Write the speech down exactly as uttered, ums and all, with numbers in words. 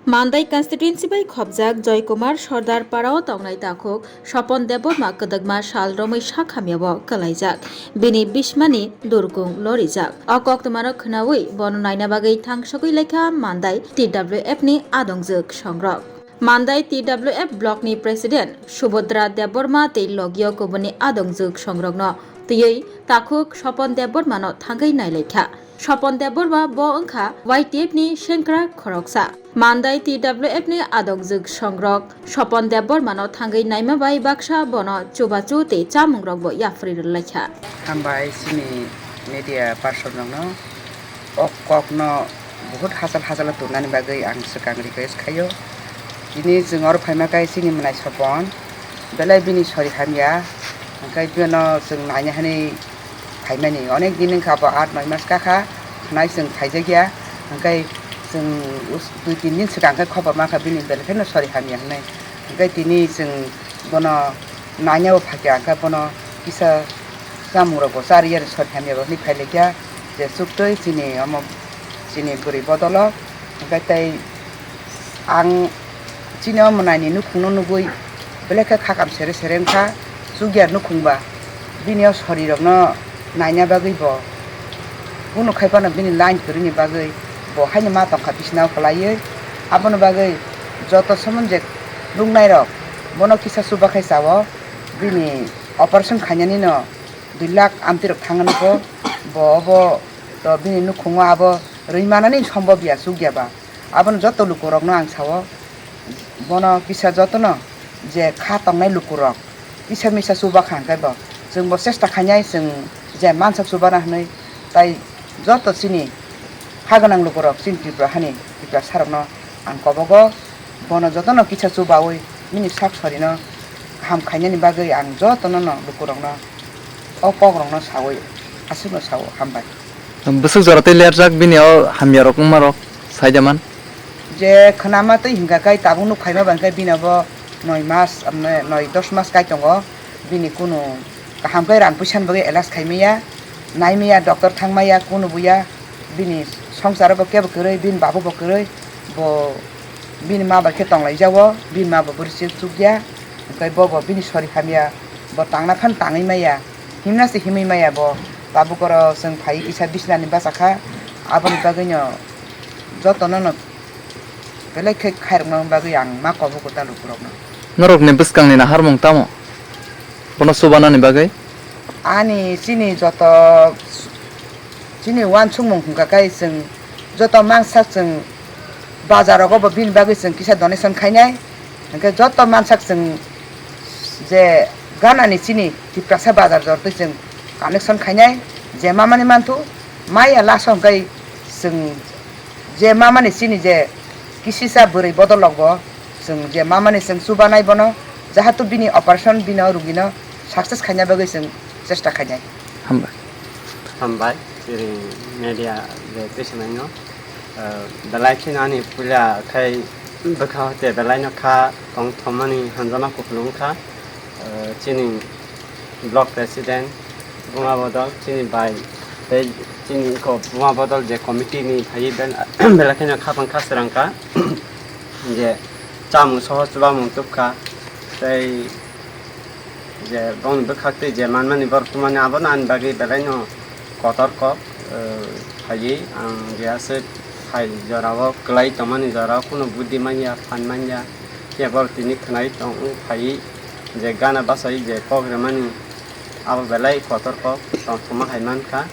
Mandai constituency bai khopjak Joykumar Sordar parao tongnai takhuk Sopon Debbarma kwdwkma sal romwi sak hamyao kwlaijak. Bini bismani durkung lorijak. O koktwmano khwnawi bono naina bagwi thangsogwi laikha Mandai T W F ni adongjwk songrok. Mandai T W F block ni president Subodra Debbarma tei logio kubuni adongjwk songrokno twiwi takhuk Sopon Debbarmano thangwi nailaikha. Sopon Debbarma bo wngkha Y T F ni sengkrak khoroksa. Mandai T W F ni adongjwk songrok Sopon Debbarmano thangwi naima bai baksa bono chubachu tei chamungrokbo yapharwi rwlaikha. Hambai chini media person rokno, o kokno buhut hachal hachalo turnani bagwi ang swkang request khaio. Tini chwng oro phaima khe chini mwnai Sopon belai bini sori hamya, hwnkhe bino chwng naina hwnwi phaimani. Onek din wngkha bo, aat noi mas kakha, khwnai chwng phaijakya. Hwnkhe chwng us-, dui tin din swkang khe khobor mankha bini belai kheno sori hamya hwnwi. Hwnkhe tini chwng bono nainabo phakya, hwnkhe bono kisa chamungrokbo charwi ani sori hamya bo hwnwi phailaikha. Je chuktwi chini omo chini bwrwi bodolo, hwnkhe tei ang chini o mwnaini nukhungno nugwi belai khe khakam sere sere wngkha, chukya nukhungba. Bini o sorirokno naina bagwi bo kunu khai phano bini line kwrwini bagwi bo haino ma tongkha bisina o kwlaiwi. Aboni bagwi joto somonjek nuknairok bono kisa chubakhai chao, bini operation khainanino dui lakh amtwirok thangano bo, bo obo to bini nukhungo abo rwi manani sombob ya, chukya ba. Abono joto lukurokno ang sao, bono kisa jotono je kha tongnai lukurok kisa misa chubakha hwnkhe bo chwngbo chesta khainai, chwng je mansak chubana hwnwi. Tai joto chini ha gwnang lukurok chini Tripura hani Tiprasarokno ang kobogo, bono jotono kisa chubaui bini sak sorino kaham khainani bagwi ang jotono no lukurokno o kokrokno saui aswkno sao, hambai. Bwswk jora tei lerjak bini o hamyarok wngmarok saida man? Je khwnama twi hwnkha khe tabuk nuk phaima bai khe bini bo noi mas, amne noi dos mas kai tongo, bini kunu kaham khe rang puisa ni bagwi elas khaimaya, naimaya, doctor thangmaya, kunu buya, bini songsaro bo kebo kwrwi, bini babu bo kwrwi, bo bini ma bai khe tonglaijao, bini ma bo bwrwi chuk chukya, hwnkhe bo bo bini sori hamya, bo tangna phan tangwi maya, himna se himwi maya bo, tabuk oro chwng phai kisa bisnani bachakha, aboni bagwino jotono no belai khe khairokna bagwi ang ma kobo kwtal lukurokno. Norokni bwskangni naharmung tamo? Bono chubanani bagwi? Ani chini joto, chini uansukmung hwnkha khe chwng joto mangsa chwng bazarogo bo bini bagwi chwng kisa donation khainai. Hwnkhe joto mansak chwng je ganani chini Tiprasa bazar jortwi chwng connection khainai, je mamani manthu maya last o hwnkhe chwng je mamani chini je kisisa bwrwi bodolrokbo chwng je mamani chwng chubanai bono, jahatu bini operation bini o rugino success khaina bagwi chwng chesta khainai. Hambai. Hambai, chini media je twisanaino, eh, belai kheno ani puila khai bwkha hote belaino kha tong thomani hamjama kupulung kha, eh, chini block president, Buma Bodol, chini bai, tei chini iko Buma Bodol je committee ni phaiwi bel-, belai kheno khapang kha srang kha, je chamung soho chubamung tubkha, tei je bongni bwkhak tei je manmani borok tubumani abono ani bagwi belaino kotor kok, eh, phaiwi ang je aswk phai jorao kwlai tongmani jorao kunu budi manya, phan manya, phiya borok tini khwnai tong phaiwi je gana bachai je kok rwmani. Abo belai kotor kok tongthokma hai mankha.